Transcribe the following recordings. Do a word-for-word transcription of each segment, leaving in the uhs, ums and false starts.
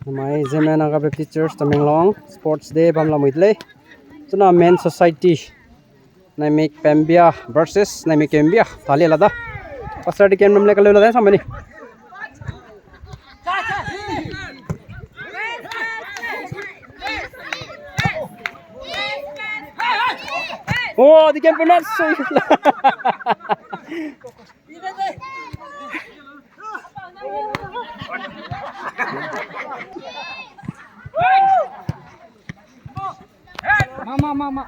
Namai Zeme Naga Baptist Church Tamenglong Sports Day bam lamui de lei. Chuna Men Society Naimik Pembia versus Naimik Pembia tali la da. Pastor Deacon mam le kalau la da samani. Oh, Deacon penat sui. Mama, mama.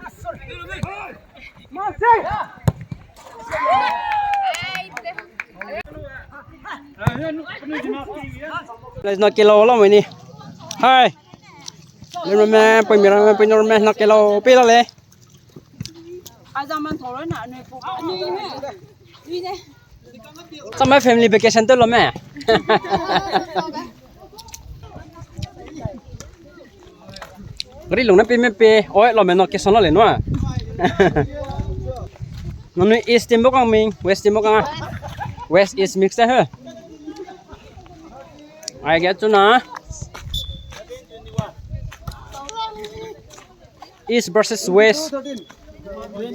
Guys, na kilo lo meni. Hai. Lemrame, pui mirame, pui norme, na kilo pe la le. Azaman thoro na ne pu. Ni ne. Ni ne. Samai family vacation te lo me. Gari lung na pe me pe. Oi, lo me no ke son lo le no. Nanu East team bo kang ming, West team bo kang. West East mix te he. Ai ge chuna. East versus West.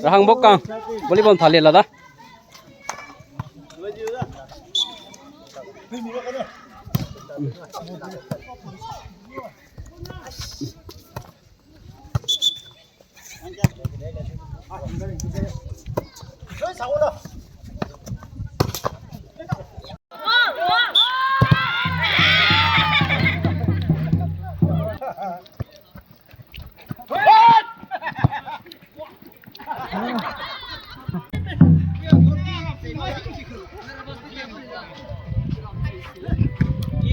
Rahang bo kang. Volleyball thali la da.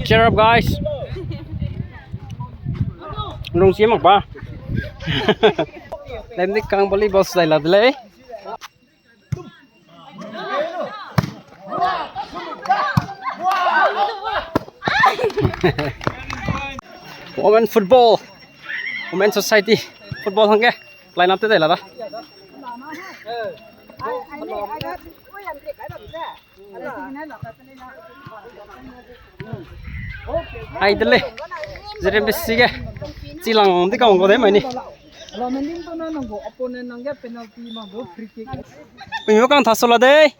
Cheer up, guys. Rung si mak ba. Lem di kang volleyball sai la de lei. Women football, Women Society football hangge line up te dai la da. Ai de lei. Zerem besi ge. Chilang di kang go de mai ni. Pui mi kang tha so la dei.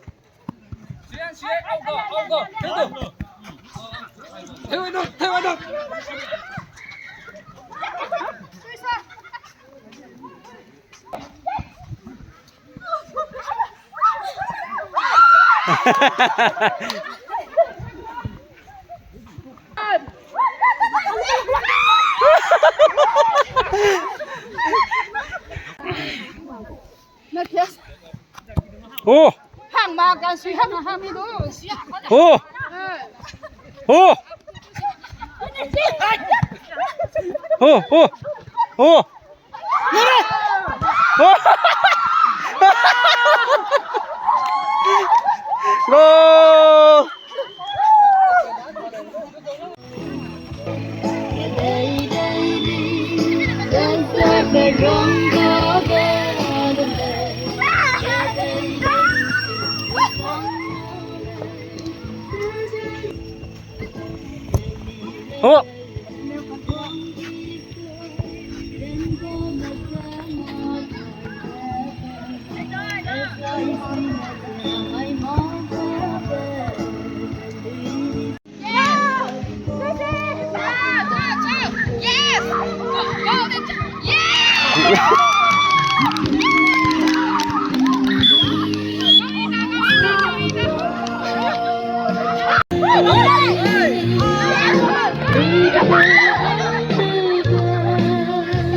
Oh! Hang ma kan sui hang hang mi du. Oh! Oh! Oh! Oh! Oh! Goal! Oh!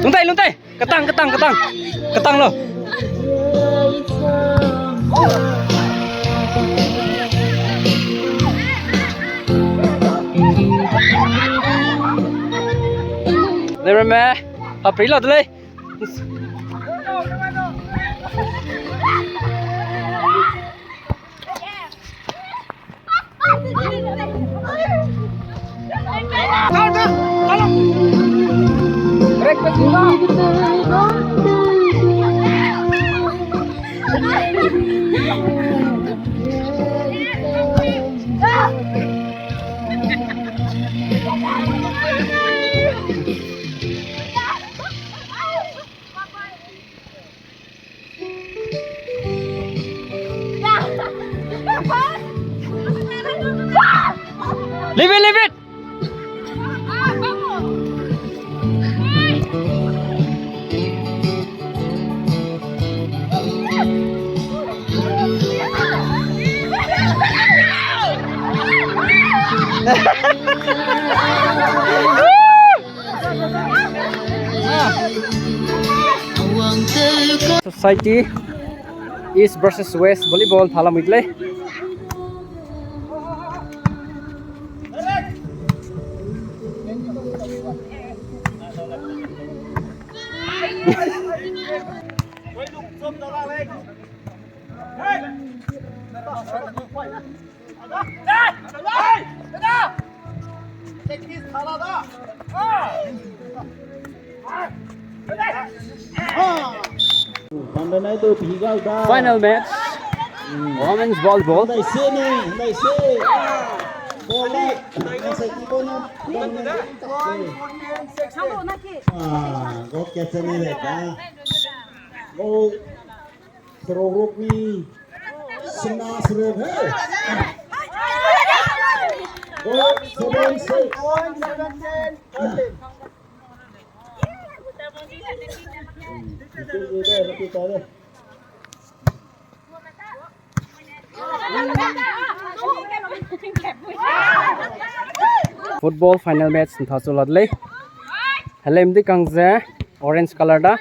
Lungtai, lungtai. Ketang, ketang, ketang. Ketang lo. Lemrame, papri lo de lei. Leave it, leave it. Society East versus West volleyball thala mui de lei. Final match, women's volleyball. Ah, go catch ne de da. Go. Serok ruk ni. Sena serok, hey. Go, seven, six. Football final match ntha chu la de lei. Helem di kang ze orange color da.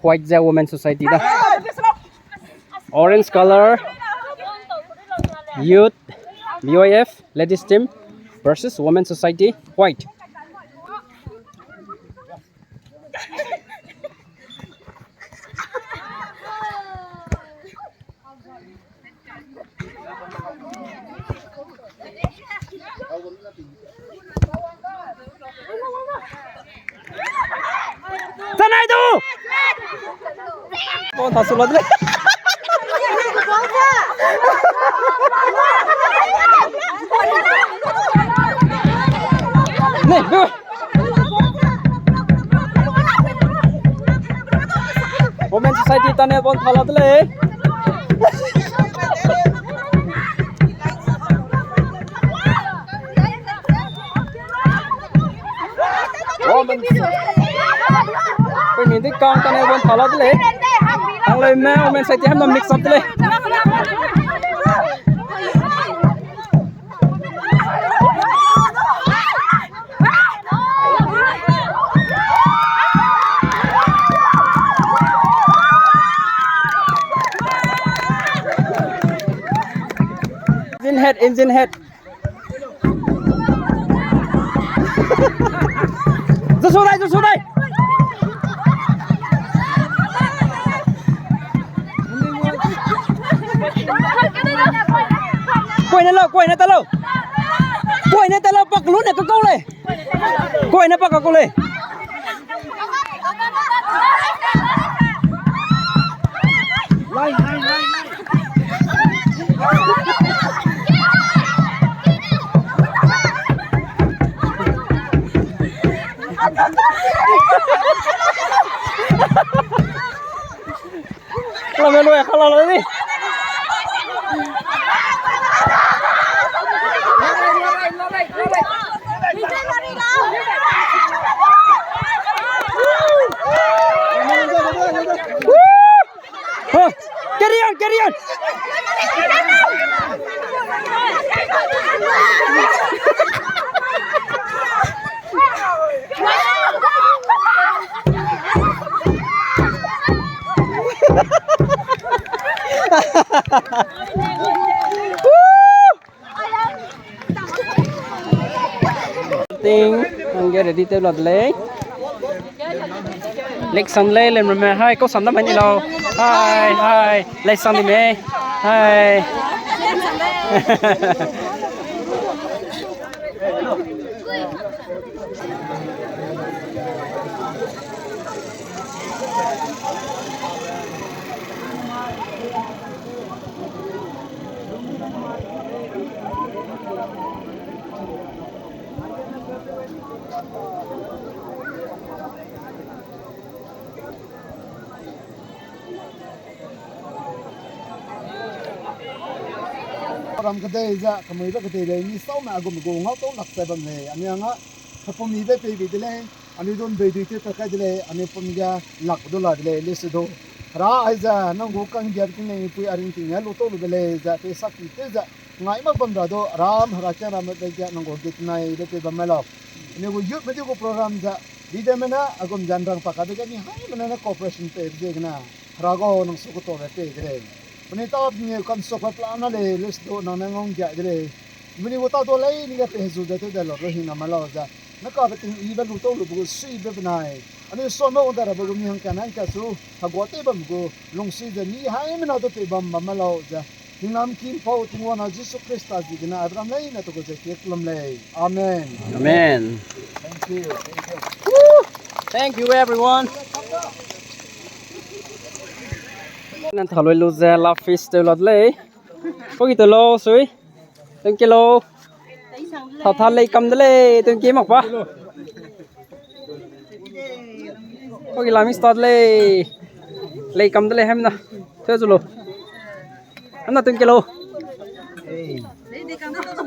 White ze Women Society da. Orange color, Youth, B Y F, Ladies Team versus Women Society, white. Tanai du! Ton tha sula de lei. Ne, du. Women Society tane bon thala de lei. Women Society. Pe mi di kang tane bon thala de lei. Ang lei me Women Society hem na mix up de lei. Engine head, engine head. Joshua dai, Joshua dai. Koi ne lau, koi ne ta lau. Koi ne ta lau, pak lu ne ka kau lei. Koi ne pak ka kau lei. Lame loi khala lo ni. Woo! Huh! Carry on, carry on. Woo! Ting, angge ready tew la de lei. Lek sang lei, lem ramme, hai, kau sang da mai ni lau. Hai, hai, lek sang di me. Hai. Ram kedei ze, kemuibe kedei lei, mi saume a gum gu ngau tau lak ze bam lei, anui anga, hepum mi be pei bei de lei, anui dun bei dui tew pe kai de lei, anui pum ge lak du la de lei, list du. Hera aize, nang gu kanggiabe ting lei, pui a ringting ne lu tau lu be lei, ze, pe sak ki tew ze, ngai mak bam ra du, ram, hera kiang ram be ge, nang gu git nai be pe bam mai lau. Anui gu youth me di gu program ze, leader me ne, a gum ze nrang pa ka be ge, mi hai me ne cooperation pe be ziegene. Hera gau nang su ketabe pei de lei. Penui ta penui kansokbe plan na lei, list du nang ne ngau nggia de lei. Penui gu ta du lei, ni ge pe hezu de tew de lau, ro hing na mai lau ze. Ne kabe ting i be lu tau lu be gu sui be benai. Anui suame wang da ra be gu mi hangka nang ka su, hegua tew bam gu, lungsui ze ni hai me na du pei bam bam mai lau ze. Hingnam kimpau Tingwang na Jisu Khrista ziegene Abraham leine tu gu ze kie kelum lei. Amen. Amen. Thank you. Thank you. Woo! Thank you, everyone. Nan thaloi lu ze la feast tew la de lei. Pogi tew lau sui. Thank you lau. Tha tha lei kam de lei. Thank you mak pa. Pogi la mi start lei. Lei kam de lei hem na. Tew zu lo. Hem na thank you lau.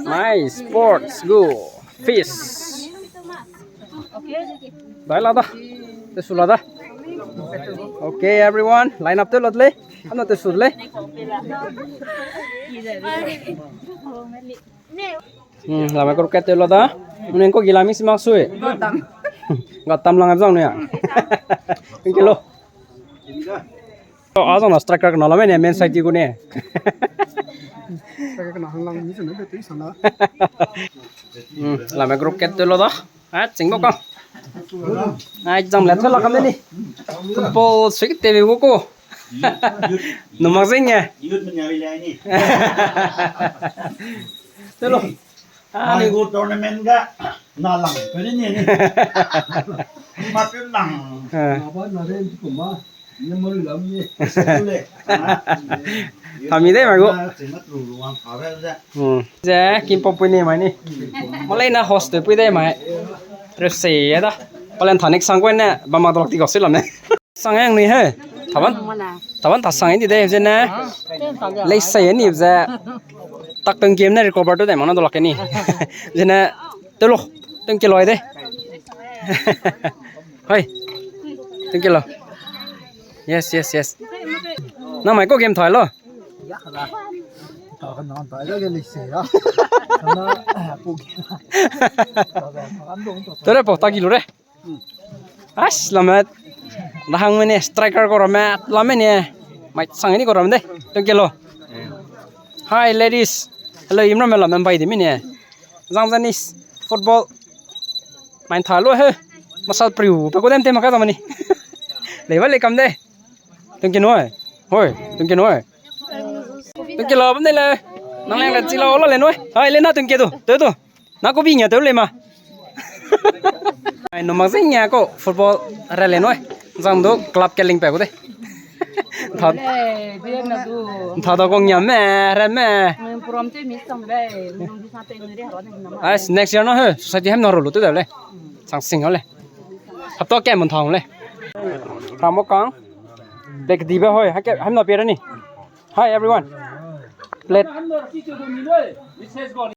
Nice sports go. Feast. Dai la da. Te su la da. Okay, everyone, line up tew la de lei. Ano te su de lei. Hmm, lame cricket tew la da. Neng ko gila mi si mak sui. Gatam lang zang ne ya. Thank you lo. To, a zang na striker kena la me ne, men side gu ne. Striker kena hang lang ni zang ne, betul sana. Hmm, lame cricket tew la da. A, ching bo kang. A, exam le thela kam de ni. Football sui ke te be gu ko. Numa zing e. Youth menya le ni. Chalo. A, ni gu tournament ga na lang pe ni ni. Ma pe lang. A. Ma ba na re ni ko ma. Hami dei mai gu. Hmm. Ze, kimpau pui ni mai ni. Malei na host pui dei mai. Rese da. Palen thanik sang kuen ne, ba ma dolak ti gau si lam ne. Sang yang ni he. Taban. Taban ta sang ni dei ze ne. Lei se ni ze. Tak teng game ne recover tu dei ma na dolak ni. Ze ne. Telo. Teng ke loi dei. Hoi. Thank you lo. Yes, yes, yes. Nang mai ko game thai lo. Tore po ta ki lo re. As lamet. Dahang mene striker ko ramet lamene. Mai sang ni ko ram dei. Thank you lo. Hi ladies. Hello, imram me lamen bai de mene. Zang zanis football. Main tha lo he. Masal priu pe ko dem te maka zamani. Lei ba lei kam de. Thank you noi. Hoi, thank you noi. Thank you lo bam de le. Nang leng le chi lo lo le noi. Hai le na thank you tu. Tu tu. Na ko bi nya tu le ma. Ai no mak zeng nya ko football re le noi. Zang du club ke ling pe ko de. Tha. Tha da ko nya me, re me. Ai next year na he society hem na ro lu tu de le. Sang sing le. Hapta ke mun thang le. Ramo kang. Plate di be hoi, hake, hem na pe re ni. Hi everyone. Plate.